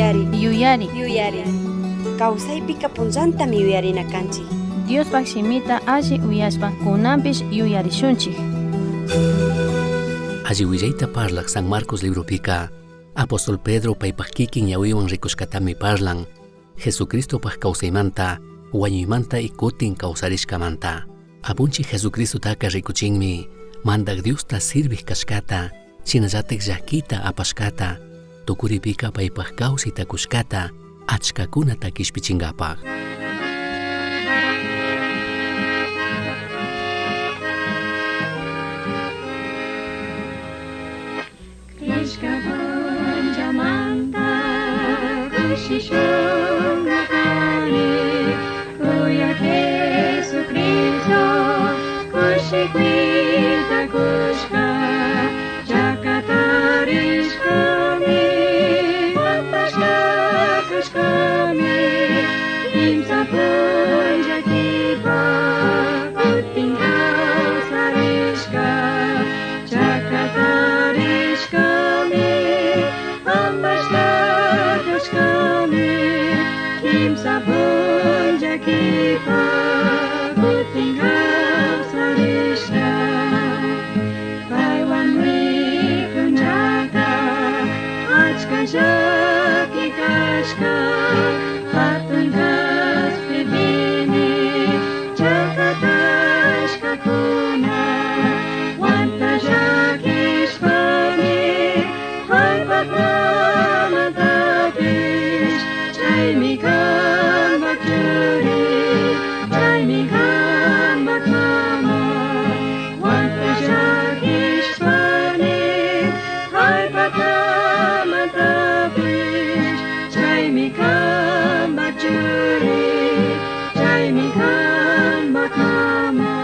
Yuyari. Yuyari. Yuyari. Kawsaypika punllantami yuyarina kanchik. Diospaj shimita alli uyashpa kunanpish yuyarishunchik. Alli willayta parlaj San Marcos libropika apóstol Pedro paypaj kikin ñawiwan rikushkatami parlan Jesucristopaj kawsaymanta wañuymanta y kutin kawsarishkamanta. Apunchik Jesucristotaka rikuchinmi mandak Diosta sirvij kashkata shinallatik llakita apashkata tukuripika paypaj kawsayta kushkata achkakunata kishpichinkapaj. Krishka punllamanta kushishunga kani Kuya Jesucristo kushikuita kushka Chakatarishkami Apashka kushkami Kimsa punlla kipa kutin kawsarishka Chakatarishkami Apashka kushkami Kimsa punlla kipa kutin kawsarishka Paywan ripunchaka achka llaki kashka Hatun kaspipimi chakatashkakuna Wanta llakishpami paypak mamatapish Chaymi kanpak churi, chaymi kanpak mama Wanta llakishpami paypak mamatapish Chaymi kanpak churi, chaymi kanpak mama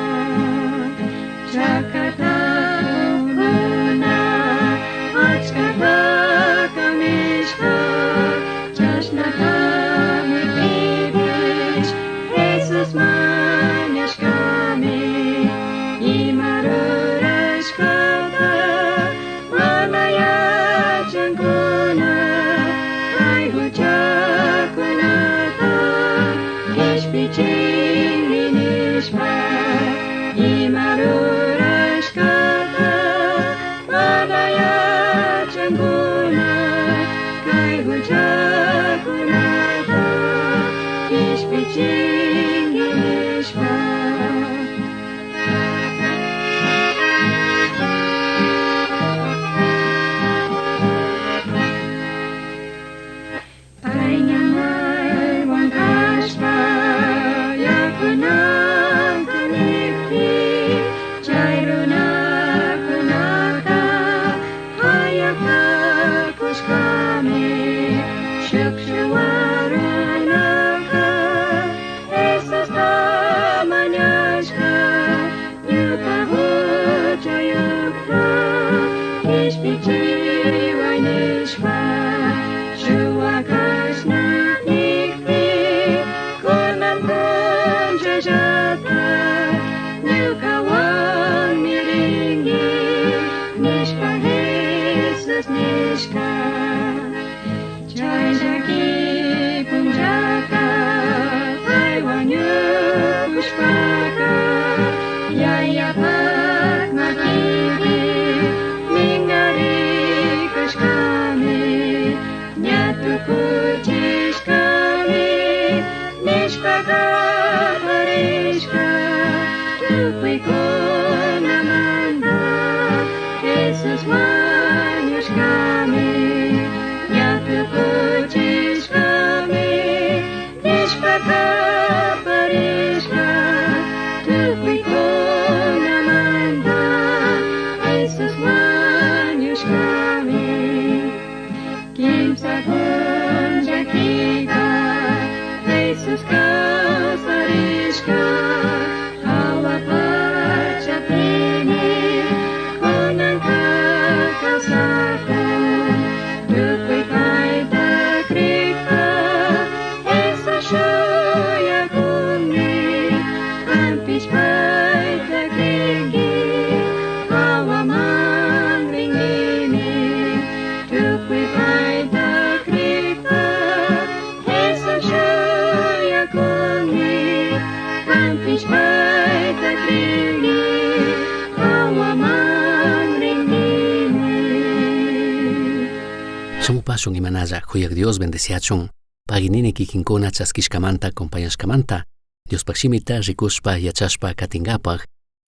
Chakatakuna achkata kamishka Chashna kamikpipish Jesus mañashkami Ima rurashkata mana yachankuna Kay huchakunata kishpichinmi nishpa Ima rurashkata mana yachankuna Kay huchakunata kishpichinmi nishpa. Payñamaywan kashpa yakunanta nikpi chay runakunaka hayakakushkami Shuk shuwa runaka Jesusta mañashka ñuka huchayukta kishpichiway nishpa Shuwa kashna nikpi kunan punllallata ñukawanmi rinki nishpa Jesus nishka Chay llaki punllaka pay wañukushpaka Yayapak makipi mingarikushkami Ña tukuchishkami nishpa kaparishka Tukuykunamanta Jesus wañushkami Ña tukuchishkami nishpa kaparishka Tukuykunamanta Jesus wañushkami Kimsa punlla kipa Jesus kawsarishka Hawa pachapimi kunanka kawsakun. Shamupashun imanalla Huyak Dios bendeciachun. Paginini kikinkuna chaskishkamanta acompañashkamanta. Diospaj shimita rikushpa yachashpa katingapaj.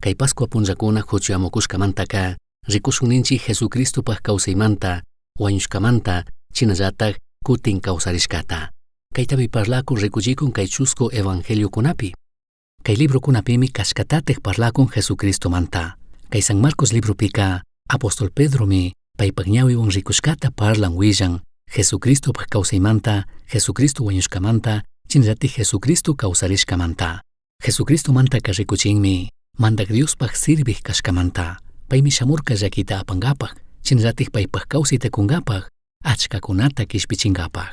Kay Pascua punllakuna huchuyamukushkamantaka rikushun ninchik Jesucristopaj kawsaymanta, wañushkamanta, shinallatak kutin kawsarishkata. Kaytami parlakun rikuchikun kay chusku evangeliokunapi. Kay librokunapimi kashkatatik parlakun Jesucristomanta. Kay San Marcos libropika apóstol Pedromi paypak ñawiwan rikushkata parlan willan Jesucristopaj kawsaymanta, Jesucristo wañushkamanta, shinallatik Jesucristo kawsarishkamanta. Jesucristomantaka rikuchinmi Mandak Diospaj sirvij kashkamanta. Paymi shamurka llakita apankapaj, shinallatik paypak kawsayta kunkapaj, achkakunata kishpichinkapaj.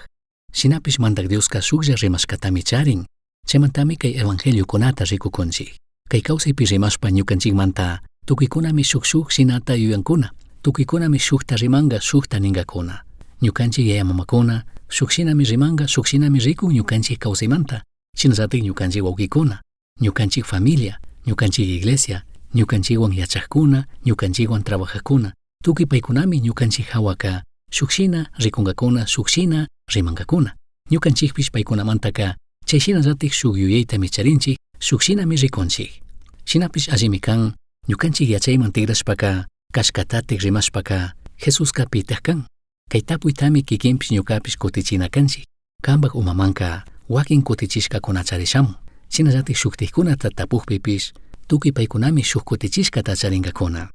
Shinapish Mandak Dioska shuklla rimashkatami charin, chaymantami kay evangeliokunata rikukunchik. Kay kawsaypi rimashpa ñukanchikmanta tukuykunami shuk shuk shinata yuyankuna, tukuykunami shukta rimanka shukta ninkakuna. Ñukanchik yaya mamakuna shuk shinami rimanka shuk shinami rikun ñukanchik kawsaymanta, shinallatik ñukanchik wawkikuna, ñukanchik familia, ñukanchik iglesia, ñukanchikwan yachakuna, ñukanchikwan trabajajkuna, tukuy paykunami ñukanchik hawaka shuk shina rikunkakuna, shuk shina rimankakuna. Ñukanchikpish paykunamantaka chay shinallatik shuk yuyaytami charinchik, shuk shinami rikunchik. Shinapish allimi kan, ñukanchik yachayman tigrashpaka, kashkatatik rimashpaka, Jesuska pitaq kan. Kay tapuytami kikinpish ñukapish kutichina kanchik. Kanpak umamanka wakin kutichishkakuna shamun. Shinallatik shuktikkunata tapukpipish, tukuy paykunami shuk kutichishkata charinkakuna.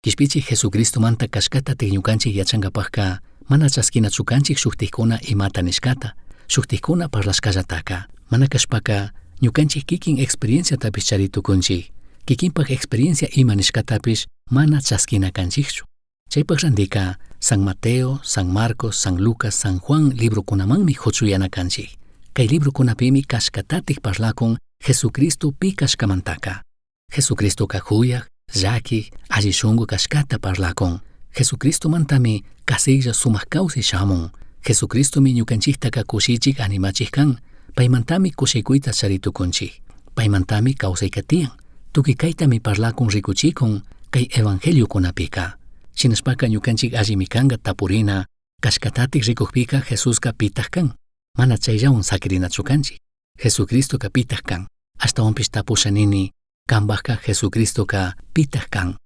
Kishpichik Jesucristomanta kashkatatik ñukanchik yachankapajka mana chaskinachu kanchik shuktikkuna imata nishkata, shuktikkuna parlashkallataka. Mana kashpaka ñukanchik kikin experienciatapish chari tukunchik, kikinpak experiencia ima nishkatapish mana chaskina kanchikchu. Chaypak randika San Mateo, San Marcos, San Lucas, San Juan librokunamanmi huchuyana kanchik. Kay librokunapimi kashkatatik parlakun Jesucristo pi kashkamantaka. Jesucristoka huyaj, llakij, alli shunku kashkata parlakun. Jesucristomantami kasiklla sumak kawsay shamun. Jesucristomi ñukanchiktaka kushichik animachik kan. Paymantami kushikuyta chari tukunchik. Paymantami kawsayka tiyan. Tukuy kaytami parlakun rikuchikun kay evangeliokunapika. Shinashpaka ñukanchik allimi kanka tapurina, kashkatatik rikukpika Jesuska pitaq kan. Mana chayllawan sakirinachu kanchik. Jesucristoka pitaq kan. Ashtawanpish tapusha nini, kanpajka Jesucristoka pitaq kan.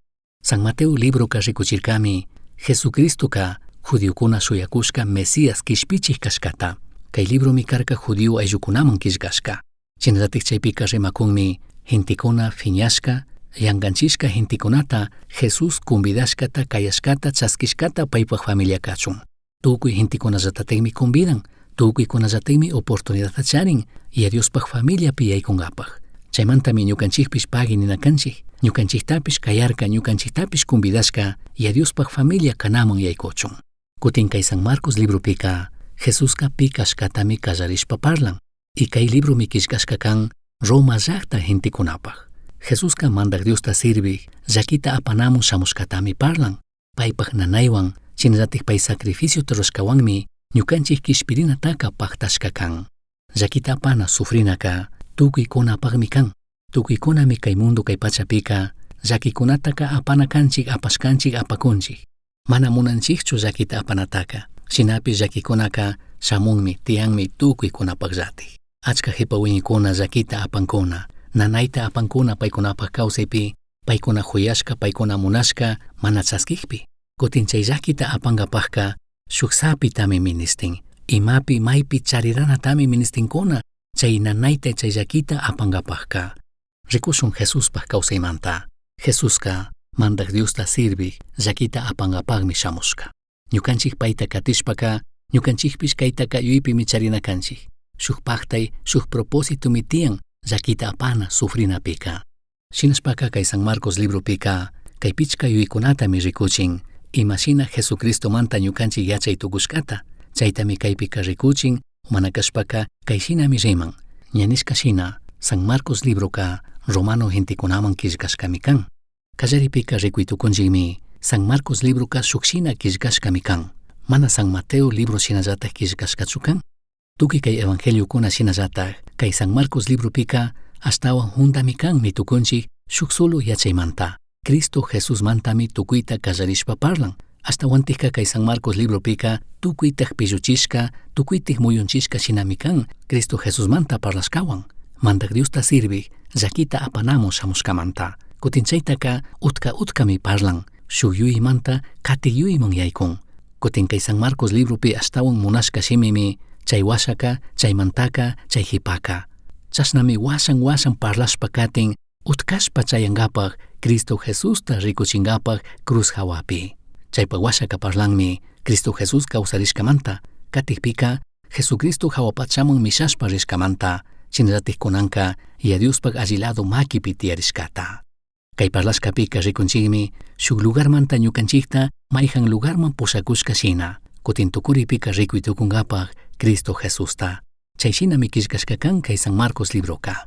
San Mateo libroka rikuchirkami, Jesucristoka judiokuna shuyakushka Mesías kishpichik kashkata. Kay libromi karka judío ayllukunaman killkashka. Shinallatik chaypika rimakunmi gentekuna fiñashka, yanganchishka gentekunata Jesús convidashkata kayashkata chaskishkata paypak familia kachun. Tukuy gentekunallatatikmi convidan, tukuykunallatikmi oportunidadta charin y a Diospaj familiapi yaykunkapaj. Chaymantami ñukanchikpish pagui nina kanchik, ñukanchiktapish kayarka, ñukanchiktapish convidashka y a Diospaj familia kanaman yaykuchun. Kutin kay San Marcos libropika Jesuska pi kashkatami kallarishpa parlan. Y kay libromi killkashka kan Roma llakta gentekunapaj. Jesuska mandak Diosta sirvij, llakita apanamun shamushkatami parlan. Paypak nanaywan, shinallatik pay sacrificiota rurashkawanmi ñukanchik kishpirinataka paktashka kan. Llakita apana sufrinaka tukuykunapakmi kan. Tukuykunami kay mundo kay pachapika llakikunataka apana kanchik apashkanchik apakunchik. Mana munanchikchu llakita apanataka. Shinapish llakikunaka shamunmi tiyanmi tukuykunapakllatik. Achka jipa wiñikuna llakita apankuna, nanayta apankuna paykunapak kawsaypi, paykuna huyashka, paykuna munashka mana chaskikpi. Kutin chay llakita apankapajka shuk sapitami ministin. Imapi maypi chariranatami ministinkuna chay nanayta chay llakita apankapajka. Rikushun Jesuspaj kawsaymanta. Jesuska mandak Diosta sirvij llakita apankapakmi shamushka. Ñukanchik payta katishpaka ñukanchikpish kaytaka yuypimi charina kanchik. Shuk paktay, shuk propósitomi tiyan llakita apana sufrinapika. Shinashpaka kay San Marcos libropika kay pichka yuyaykunatami rikuchin imashina Jesucristomanta ñukanchik yachay tukushkata. Chaytami kaypika rikuchin mana kashpaka kay shinami riman. Ña nishka shina San Marcos libroka romano gentekunaman killkashkami kan. Kallaripika rikuy tukunchikmi San Marcos libroka shuk shina killkashkami kan. Mana San Mateo libro shinallatak killkashkachu kan. Tukuy kay evangeliokuna shinallatak kay San Marcos libropika ashtawan juntami kan nitukunchik shuk solo yachaymanta. Cristo Jesusmantami tukuyta kallarishpa parlan. Ashtahuantikka kay San Marcos libropika tukuytaj pilluchishka, tukuytik muyunchishka shinami kan Cristo Jesusmanta parlashkawan. Mandak Diosta sirvij llaquita apanamun shamushkamanta. Kutin chaytaka utka utkami parlan, shuk yuyaymanta katik yuyayman yaykun. Kutin kay San Marcos libropi ashtawan munashka shimimi chay washaka, chaymantaka, chay jipaka. Chashnami washan washan parlashpa katin utkashpa chayangapak Cristo Jesusta rikuchingapak cruz hawapi. Chaypa washaka parlanmi Cristo Jesús kawsarishkamanta, katikpika Jesucristo jahua pachaman mishashpa rishkamanta, shinallatik kunanka Yaya Diospak alli lado makipi tiyarishkata. Kay parlashkapika rikunchikmi shuk lugarmanta ñukanchikta mayjan lugarman pushakushka shina, kutin tukuripika rikuy tukunkapak Cristo Jesusta. Chay shinami killkashka kan kay San Marcos libroka.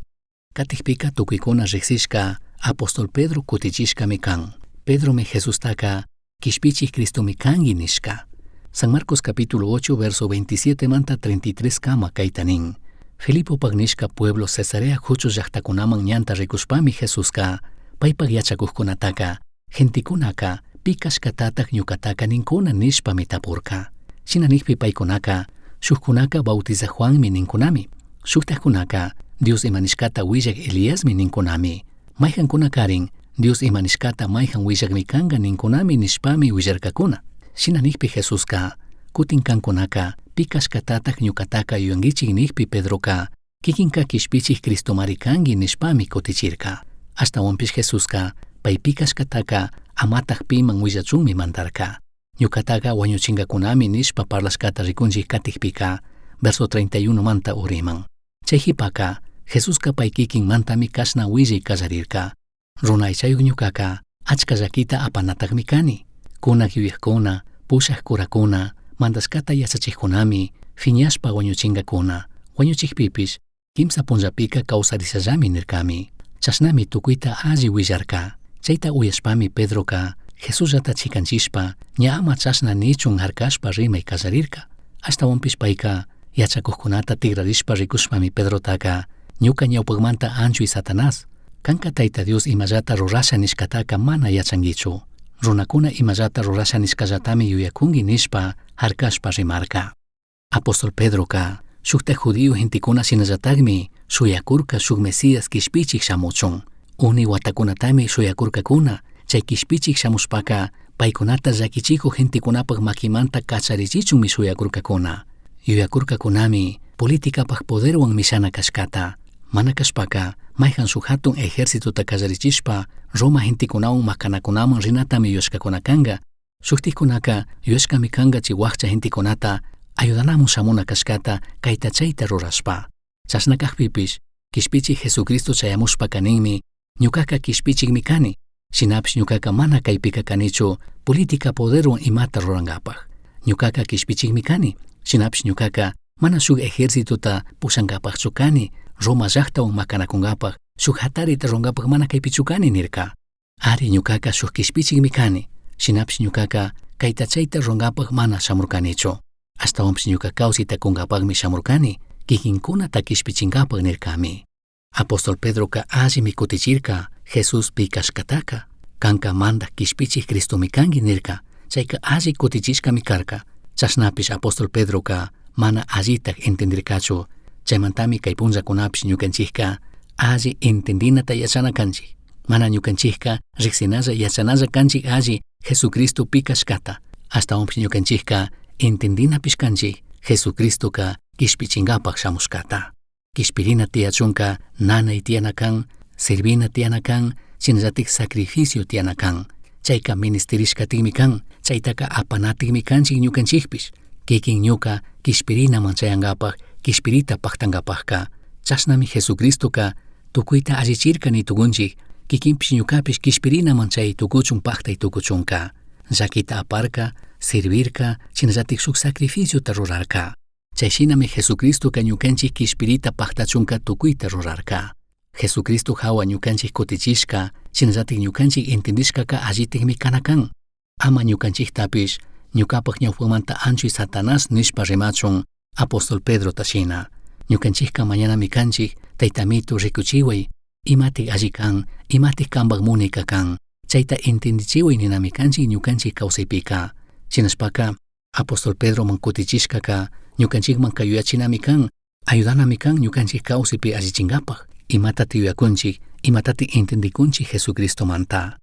Katikpika tukuykuna riksishka apóstol Pedro kutichishkami kan. Pedromi Jesustaka kishpichik Cristomi kanki nishka. San Marcos capítulo 8 verso 27 manta 33 kama kayta nin. Filipopak nishka pueblo Cesarea huchu llaktakunaman ñanta rikushpami Jesuska paypak yachakukkunataka gentekunaka pi kashkatatak ñukataka ninkuna nishpami tapurka. Shina nikpi paykunaka shukkunaka Bautizaj Juanmi ninkunami. Shuktajkunaka Dios ima nishkata willak Eliasmi ninkunami. Mayjankunakarin Dios ima nishkata mayjan willakmi kanka ninkunami nishpami willarkakuna. Shina nikpi Jesuska kutin kankunaka pi kashkatatak ñukataka yuyankichik nikpi Pedroka kikinka kishpichik Cristomari kanki nishpami kutichirka. Ashtawanpish Jesuska pay pi kashkataka amatak piman willachunmi mandarka. Ñukataka wañuchinkakunami nishpa parlashkata rikunchik katikpika verso 31 manta uriman. Chay jipaka Jesuska pay kikinmantami kashna willay kallarirka. Runa aychayuk ñukaka achka llakita apanatakmi kani. Kunak yuyakkuna, pushak kurakuna, mandashkata yachachikkunami fiñashpa wañuchinkakuna. Wañuchikpipish kimsa punllapika kawsarishallami nirkami. Chashnami tukuyta alli willarka. Chayta uyashpami Pedroka Jesusllata chikanchishpa ña ama chashna nichun harkashpa rimay kallarirka. Ashtawanpish payka yachakukkunata tigrarishpa rikushpami Pedrotaka ñuka ñawpakmanta anchuy Satanás, kanka Tayta Dios imallata rurasha nishkataka mana yachankichu. Runakuna imallata rurasha nishkallatami yuyakunki nishpa harkashpa rimarka. Apóstol Pedroka shukta judío gentekuna shinallatakmi shuyakurka shuk Mesías kishpichik shamuchun. Uni watakunatami shuyakurkakuna, chay kishpichik shamushpaka paykunata llakichikuk gentekunapak makimanta kacharichichunmi shuyakurkakuna. Yuyakurkakunami politikapak poderwan mishana kashkata. Mana kashpaka mayjan shuk hatun ejércitota kallarichishpa Roma gentekunawan makanakunaman rinatami yuyashkakuna kanka. Shuktikkunaka yuyashkami kanka chay wakcha gentekunata ayudanamun shamuna kashkata kayta chayta rurashpa. Chashna kakpipish kishpichik Jesucristo chayamushpaka ninmi ñukaka kishpichikmi kani, shinapish ñukaka mana kaypika kanichu política poderwan imata rurankapak. Ñukaka kishpichikmi kani, shinapish ñukaka mana shuk ejércitota pushankapakchu kani, Roma llaktawan makanakunkapak, shuk hatarita rurankapak mana kaypichu kani nirka. Ari ñukaka shuk kishpichikmi kani, shinapish ñukaka kayta chayta rurankapak mana shamurkanichu. Ashtawanpish ñuka kawsayta kunkapakmi shamurkani, kikinkunata kishpichinkapak nirkami. Apóstol Pedroka allimi kutichirka Jesús pi kashkataka, kanka mandak kishpichik Cristomi kanki nirka, chayka alli kutichishkami karka. Chashnapish apóstol Pedroka mana allitak entendirkachu, chaymantami kay punllakunapish ñukanchikka alli entendinata yachana kanchik. Mana ñukanchikka riksinalla yachanalla kanchik alli Jesucristo pi kashkata, ashtawanpish ñukanchikka entendinapish kanchik Jesucristoka kishpichinkapak shamushkata. Kishpirina tiyachunka nanay tiyana kan, servina tiyana kan, shinallatik sacrificio tiyana kan. Chayka ministerishkatikmi kan, chaytaka apanatikmi kanchik ñukanchikpish. Kikin ñuka kishpirinaman chayankapak, kishpirita paktankapakka. Chashnami Jesucristoka tukuyta allichirka ni tukunchik, kikinpish ñukapish kishpirinaman chay tukuchun paktay tukuchunka. Llakita aparka, servirka, shinallatik shuk sacrificiota rurarka. Chay shinami Jesucristoka ñukanchik kishpirita paktachunka tukuyta rurarka. Jesucristo hawa ñukanchik kutichishka, shinallatik ñukanchik entendishkaka allitikmi kana kan. Ama ñukanchiktapish ñukapak ñawpamanta anchuy Satanás nishpa rimachun apóstol Pedrota shina. Ñukanchikka mañanami kanchik Taytamitu rikuchiway, imatik alli kan, imatik kanpak munika kan. Chayta entendichiway ninami kanchik ñukanchik kawsaypika. Shinashpaka apóstol Pedroman kutichishkaka ñukanchikmanka yuyachinami kan, ayudanami kan ñukanchik kawsaypi allichinkapaj, imatati yuyakunchik, imatati entendikunchik Jesucristomanta.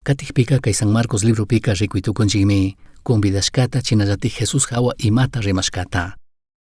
Katikpika kay San Marcos libropika rikuy tukunchikmi convidashkata chinallatik Jesús hawa imata rimashkata.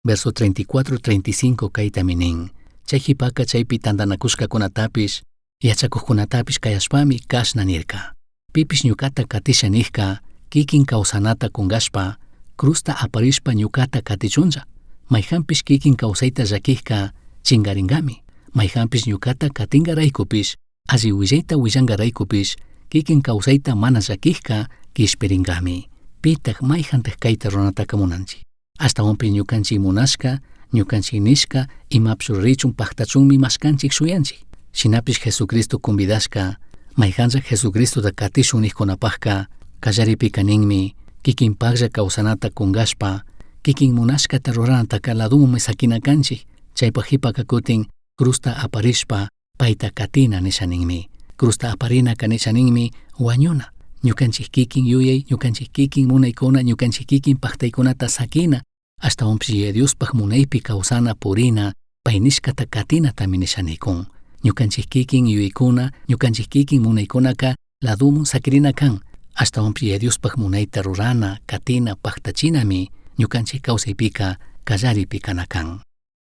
Verso 34-35 kaytami nin. Chay jipaka chaypi tantanakushkakunatapish, yachakukkunatapish kayashpami kashna nirka. Pipish ñukata katisha nijka, kikin kawsanata kunkashpa, cruzta aparishpa ñukata katichunlla. Mayjanpish kikin kawsayta llakijka chingaringami. Mayjanpish ñukata katingaraykupish, alli willayta willangaraykupish, kikin kawsayta mana llakijka kishpiringami. Pitak mayjantaj kayta runataka munanchik. Ashtawanpish ñukanchik munashka, ñukanchik nishka, imapish rurarichun paktachunmi mashkanchik shuyanchik. Shinapish Jesucristo convidashka, mayjanlla Jesucristota katishun nijkunapajka, kallaripika ninmi, kikinpaklla kawsanata kunkashpa, kikin munashkata ruranataka ladumanmi sakina kanchik, chaypak jipaka kutin cruzta aparishpa payta katina nisha ninmi. Cruzta aparinaka nisha ninmi wañuna. Ñukanchik kikin yuyay, ñukanchik kikin munaykuna, ñukanchik kikin paktaykunata sakina, ashtawanpish Yaya Diospaj munaypi kawsana purina, pay nishkata katinatami nisha nikun. Ñukanchik kikin yuyaykuna, ñukanchik kikin munaykunaka laduman sakirina kan, ashtawanpish Yaya Diospaj munayta rurana, katina, paktachinami ñukanchik kawsaypika kallaripi kana kan.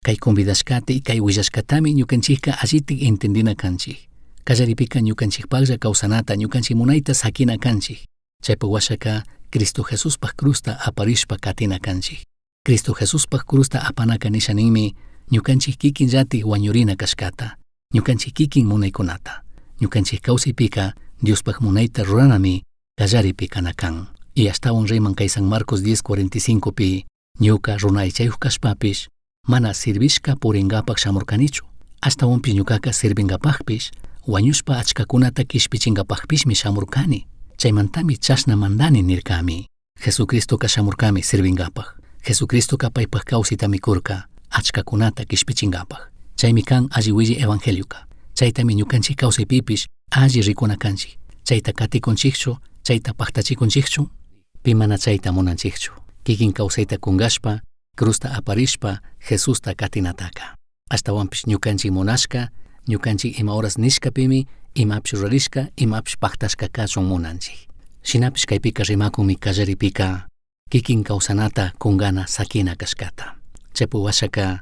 Kay convidashkata y kay willashkatami ñukanchikka allitik entendina kanchik. Kallaripika ñukanchikpaklla kawsanata, ñukanchik munayta sakina kanchik. Chaypak washaka Cristo Jesuspaj cruzta aparishpa katina kanchik. Cristo Jesuspaj cruzta apanaka nisha ninmi ñukanchik kikinllatik wañurina kashkata, ñukanchik kikin munaykunata. Ñukanchik kawsaypika Diospaj munayta ruranami kallaripi kana kan. Y ashtawan riman kay San Marcos 10:45 pi ñuka runa aychayuj kashpapish mana sirvishka puringapak shamurkanichu. Ashtawanpish ñukaka sirvingapajpish, wañushpa achkakunata kishpichingapajpishmi shamurkani. Chaymantami chashna mandani nirkami. Jesucristoka shamurkami sirvingapaj. Jesucristoka paypaj kawsaytami kurka, achkakunata kishpichingapaj. Chaymi kan alli willi evangelioka. Chaytami ñukanchik kawsaypipish alli rikuna kanchik. Chayta katikunchikchu, chayta paktachikunchikchu, pi mana chayta munanchikchu. Kikin kawsayta kunkashpa, cruzta aparishpa, Jesusta katinataka. Ashtawanpish ñukanchik munashka, ñukanchik ima horas nishkapimi, imapish rurarishka, imapish paktashka kachun munanchik. Shinapish kaypika rimakunmi kallaripika kikin kawsanata kunkana sakina kashkata. Chaypi washaka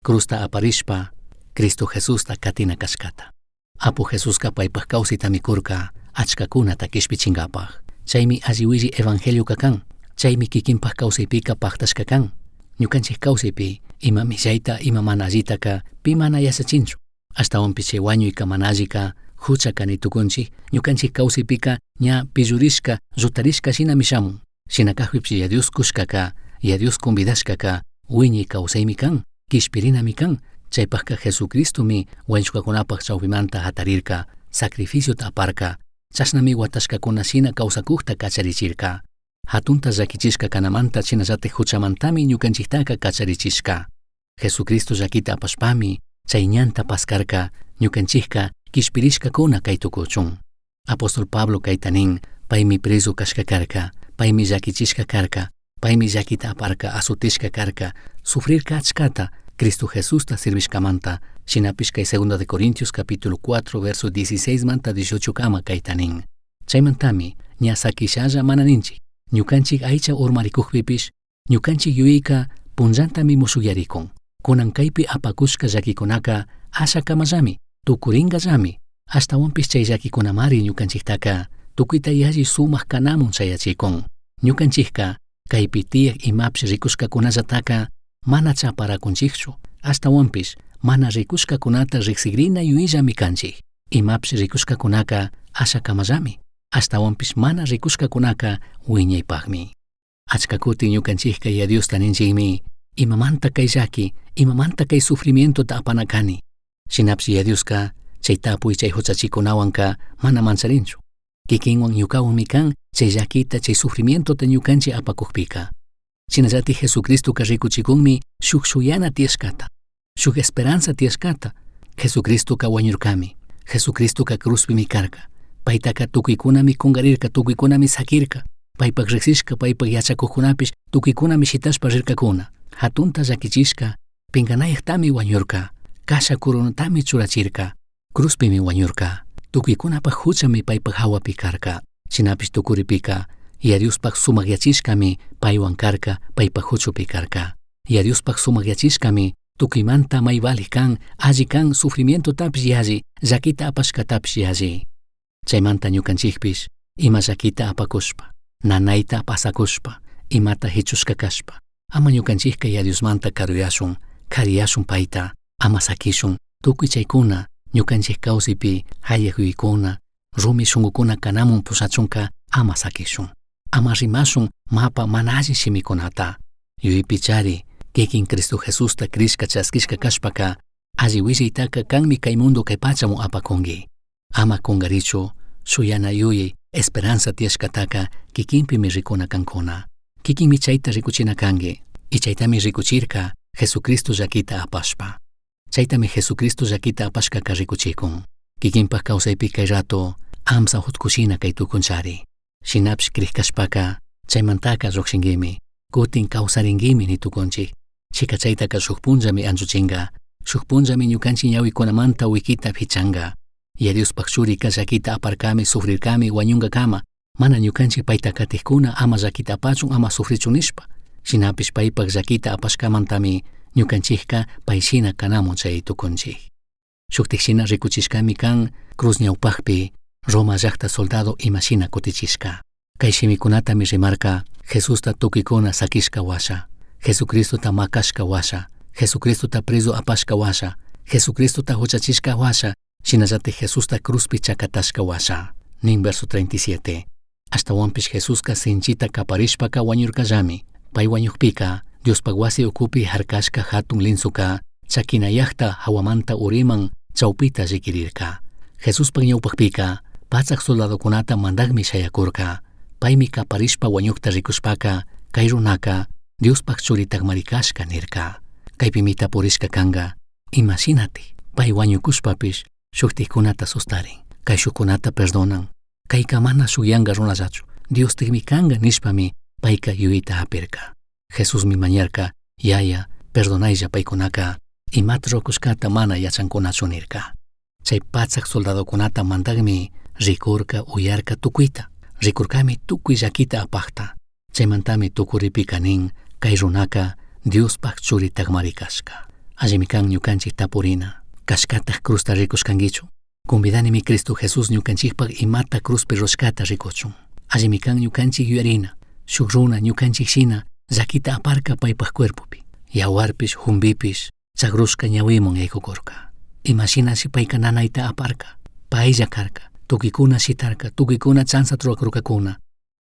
cruzta aparishpa, Cristo Jesusta katina kashkata. Apu Jesuska paypaj kawsaytami kurka achkakunata kishpichinkapaj. Chaymi alli willi evangelioka kan, chaymi kikinpaj kawsaypika paktashka kan. Ñukanchik kawsaypi ima millayta, ima mana allitaka pi mana yachachinchu. Ashtawanpish chay wañuyka mana allika huchaka ni tukunchik, ñukanchik kawsaypika ña pillurishka, llutarishka shinami shamun. Shina kajpipish Yaya Dios kushkaka, Yaya Dios convidashkaka wiñay kawsaymi kan, kishpirinami kan. Chaypajka Jesucristomi wañushkakunapaj chawpimanta hatarirka, sacrificiota aparka, chashnami watashkakuna shina kawsakukta kacharichirka. Hatunta llakichishka kanamanta shinallatik huchamantami ñukanchiktaka kacharichishka. Jesucristo llakita apashpami chay ñanta paskarka ñukanchikka kishpirishkakuna kay tukuchun. Apóstol Pablo kayta nin, paymi preso kashka karka, paymi llakichishka karka, paymi llakita aparka, azotishka karka, sufrirka achkata, Cristo Jesusta servishkamanta, shinapish kay segunda de Corintios capítulo 4 verso 16 manta 18 kama kayta nin. Chaymantami ña sakishalla mana ninchik, ñukanchik aycha urmarikukpipish, ñukanchik yuyayka punllantami mushukyarikun. Kunan kaypi apakushka llakikunaka ashakamallami, tukuringallami, ashtawanpish chay llakikunamari ñukanchiktaka tukuyta yalli sumak kanamun chayachikun. Ñukanchikka kaypi tiyak imapish rikushkakunallataka mana chaparakunchikchu, ashtawanpish mana rikushkakunata riksigrina yuyallami kanchik. Imapish rikushkakunaka ashakamallami, ashtawanpish mana rikushkakunaka wiñaypakmi. Achka kutin ñukanchikka Yaya Diosta ninchikmi, imamanta kay llaki, imamanta kay sufrimientota apana kani. Shinapish Yaya Dioska chay tapuy chay huchachikunawanka mana mancharinchu. Kikinwan ñukawanmi kan chay llakita, chay sufrimientota ñukanchik apakukpika. Shinallatik Jesucristoka rikuchikunmi shuk shuyana tiyashkata, shuk esperanza tiyashkata. Jesucristoka wañurkami, Jesucristoka cruzpimi karka. Paytaka tukuykunami kunkarirka, tukuykunami sakirka. Paipaj rijsishca paipaj yachacujcunapish tucuicunami shitashpa rircacuna. Hatunta llaquichishca, pinganayajtami huañurca. Casha coronatami churachirca. Cruzpimi huañurca. Tucuicunapaj juchami paipaj jahuapi carca. Shinapish tucuripica, Yaya Diospaj sumagyachishcami paihuan carca, paipaj juchupi carca. Yaya Diospaj sumagyachishcami tucuimanta may valij can, alli can, sufrimientotapish yalli, llaquita apashcatapish yalli. Chaymanta ñukanchikpish ima llaquita apakushpa, nanayta pasakushpa, imata hichushka kashpa, ama ñukanchikka Yaya Diosmanta karuyashun, kariyashun payta, ama sakishun, tukuy chaykuna ñukanchik kawsaypi hayak yuyaykuna, rumi shunqukuna kanamun pushachunka ama sakishun. Ama rimashun mapa mana alli shimikunata. Yuyaypi chari, kikin Cristo Jesusta crishka chaskishka kashpaka, alli willaytaka kanmi kay mundo kay pachamun apakunki. Ama kungarichu, shuyana yuyay, esperanza tiyashkataka kikinpimi rikuna kankuna. Kikinmi chayta rikuchina kanki, y chaytami rikuchirka Jesucristo llakita apashpa. Chaytami Jesucristo llakita apashkaka rikuchikun. Kikinpak kawsaypi kay rato amsa hutkushina kay tukunchari. Shinapish crij kashpaka chaymantaka llukshinkimi, kutin kawsarinkimi ni tukunchik. Chika chaytaka shuk punllami anchuchinka, shuk punllami ñukanchik ñawikunamanta wikita pichanka. Yaya Diospaj churika llakita aparkami, sufrirkami, wañunkakama, mana ñukanchik payta katijkuna ama llakita apachun, ama sufrichun nishpa. Shinapish paypak llakita apashkamantami ñukanchikka pay shina kanamun chay tukunchik. Shuktik shina rikuchishkami kan cruz ñawpakpi Roma llakta soldado imashina kutichishka. Kay shimikunatami rimarka Jesusta tukuykuna sakishka washa, Jesucristota makashka washa, Jesucristota preso apashka washa, Jesucristota huchachishka washa, shinallatik Jesusta cruzpi chakatashka washa. Nin verso 37. Ashtawanpish Jesuska sinchita kaparishpaka wañurkallami. Pay wañukpika, Diospaj wasi ukupi harkashka hatun linsuka chakinayakta hawamanta uriman chawpita llikirirka. Jesuspaj ñawpakpika, patsak soldadokunata mandakmi shayakurka. Paymi kaparishpa wañukta rikushpaka, kay runaka Diospaj churitakmari kashka nirka. Kaypimi tapurishka kanka, imashinati, pay wañukushpapish shuktikkunata sustarin, kayshukkunata perdonan, kayka mana shuk yanka runallachu, Diostikmi kanka nishpami payka yuyayta hapirka. Jesusmi mañarka, Yaya, perdonaylla paykunaka, imata rurakushkata mana yachankunachu nirka. Chay patsak soldadokunata mandakmi rikurka, uyarka tukuyta, rikurkami tukuy llakita apakta. Chaymantami tukuripika nin, kay runaka Diospaj churitakmari kashka. Allimi kan ñukanchik tapurina, kashkatak cruzta rikushkankichu. Convidanimi Cristo Jesús ñukanchikpak imata cruzpi rurashkata rikuchun. Allimi kan ñukanchik yuyarina, shuk runa ñukanchik shina llakita aparka paypak cuerpopi. Yawarpish, jumbipish, chagrushka ñawiman yaykukurka. Imashinashi payka nanayta aparka, paylla karka, tukuykuna shitarka, tukuykuna chanzata rurakurkakuna.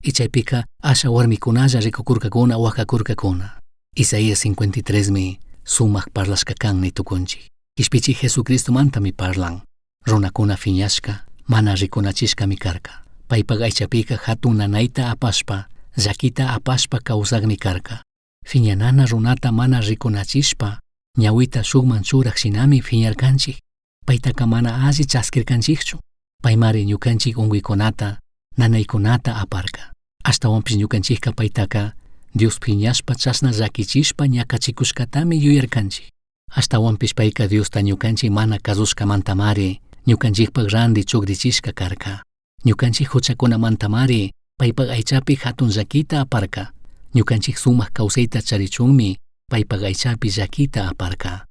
Y chaypika asha warmikunalla rikukurkakuna, wakakurkakuna. Isaías 53 mi sumak parlashka kan ni tukunchik. Kishpichik Jesucristomantami parlan. Runakuna fiñashka, mana rikunachishkami karka. Paypak aychapika hatun nanayta apashpa, llakita apashpa kawsakmi karka. Fiñanana runata mana rikunachishpa, ñawita shukman churak shinami fiñarkanchik. Paytaka mana alli chaskirkanchikchu. Paymari ñukanchik unkuykunata, nanaykunata aparka. Ashtawanpish ñukanchikka paytaka Dios piñashpa chashna llakichishpa ñakachikushkatami yuyarkanchik. Ashtawanpish payka Diosta ñukanchik mana kasushkamantamari ñukanchikpak ranti chugrichishka karka. Ñukanchik huchakunamantamari paypak aychapi hatun llakita aparka. Ñukanchik sumak kawsayta charichunmi paypak aychapi llakita aparka.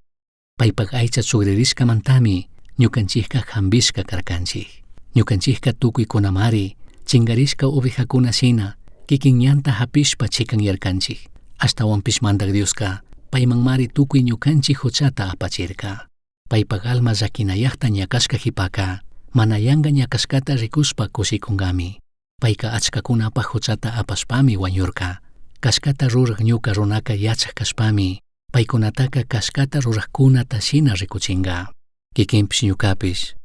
Paypak aycha chugririshkamantami ñukanchikka hambishka karkanchik. Ñukanchikka tukuykunamari chinkarishka ovejakuna shina kikin ñanta hapishpa chikanyarkanchik. Ashtawanpish mandak Dioska paymanmari tukuy ñukanchik huchata apachirka. Paypak alma llakinayakta ñakashka jipaka, mana yanka ñakashkata rikushpa kushikunkami. Payka achkakunapak huchata apashpami wañurka. Kashkata rurak ñuka runaka yachak kashpami, paykunataka kashkata rurakkunata shina rikuchinka. Kikinpish ñukapish,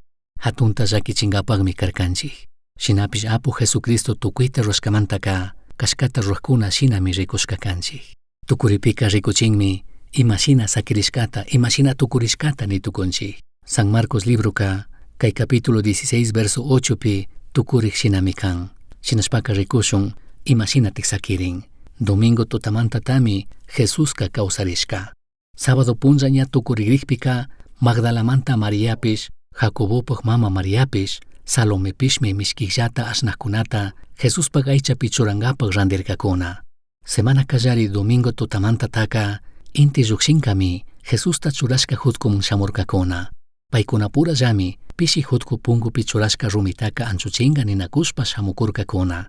hatunta llakichinkapakmi karkanchik. Shinapish Apu Jesucristo tukuyta rurashkamantaka kashkata rurakkuna shinami rikushka kanchik. Tukuripika rikuchinmi imashina sakirishkata, imashina tukurishkata ni tukunchik. San Marcos libroka kay capítulo 16 verso 8 pi tukurik shinami kan. Shinashpaka rikushun Imashinatik sakirin. Domingo tutamantatami Jesuska kawsarishka. Sábado punlla ña tukurikpika Magdalamanta Mariapish, Jacobopaj mama Mariapish, Salomepishmi mishkijllata ashnajkunata Jesuspaj aychapi churankapak randirkakuna. Semana kallari domingo tutamantataka inti llukshinkami Jesusta churashka jutkuman shamurkakuna. Paykunapurallami pishi jutku punkupi churashka rumitaka anchuchinga ninakushpa shamukurkakuna.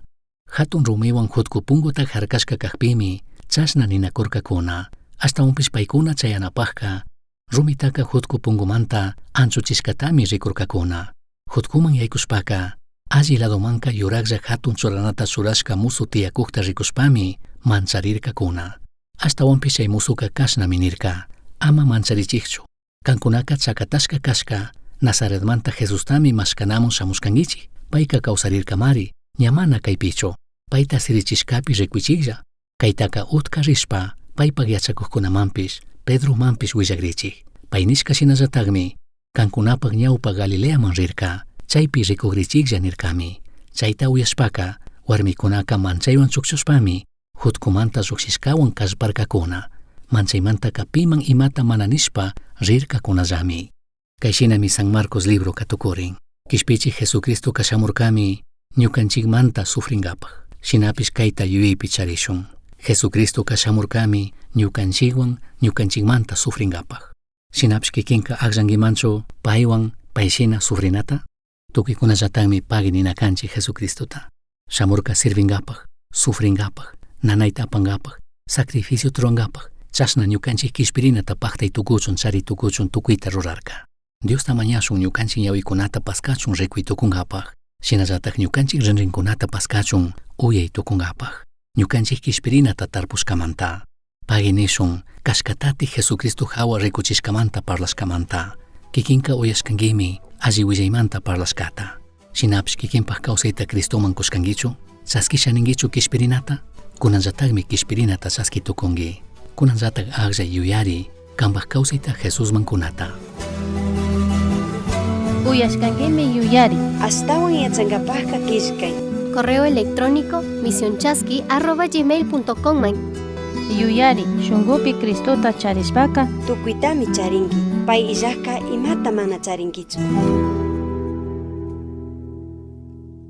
Hatun rumiwan jutku punkuta harkashka kakpimi chashna ninakurkakuna. Ashtawanpish paykuna chayanapajka rumitaka jutku punkumanta anchuchishkatami rikurkakuna. Jutkuman yaykushpaka alli ladomanka yuraklla hatun churanata churashka musu tiyakukta rikushpami mancharirkakuna. Ashtawanpish chay musuka kashnami nirka: ama mancharichikchu. Kankunaka chakatashka kashka Nazaretmanta Jesustami mashkanamun shamushkankichik. Payka kawsarirkamari, ña mana kaypichu. Payta sirichishkapi rikuichiklla. Kaytaka utka rishpa paypak yachakukkunamanpish Pedromanpish willakrichik. Pay nishka shinallatakmi kankunapak ñawpa Galileaman rirka. Chaypi rikukrichiklla nirkami. Chayta uyashpaka warmikunaka manchaywan chukchushpami jutkumanta llukshishkawan kallparkakuna. Manchaymantaka piman imata mana nishpa rirkakunallami. Kayshinami San Marcos libro katukurin. Kishpichik Jesucristo kashamurkami ñukanchikmanta sufrinkapaj. Shinapish kayta yuyaypi charishun. Jesucristo kashamurkami ñukanchikwan ñukanchikmanta sufrinkapaj. Shinapish kikinka akllankimanchu paywan payshina sufrinata? Tukuykunallatakmi pagui nina kanchik Jesucristota. Shamurka sirvinkapaj, sufrinkapaj, nanayta apankapaj, sacrificio rurankapaj, chashna ñukanchik kishpirinata paktay tukuchun chari tukuchun tukuyta rurarka. Diosta mañashun ñukanchik ñawikunata paskachun rikuy tukunkapaj, shinallatak ñukanchik rinrinkunata paskachun uyay tukunkapaj, ñukanchik kishpirinata tarpushkamanta. Pagui nishun kashkatatik Jesucristo hawa rikuchishkamanta parlashkamanta. Kikinka uyashkankimi alli willaymanta parlashkata. Shinapish kikinpak kawsayta Cristoman kushkankichu? Chaskisha ninkichu kishpirinata? Kunanllatakmi kishpirinata chaski tukunki. Kunanllatak akllay yuyari kanpak kawsayta Jesusman kunata. Uyashkankimi yuyari. Ashtawan yachankapajka killkay. Correo electrónico misionchasqui@gmail.com. Yuyari shunkupi Cristota charishpaka Tukuytami charinki. Pay illajka imata mana charinkichu.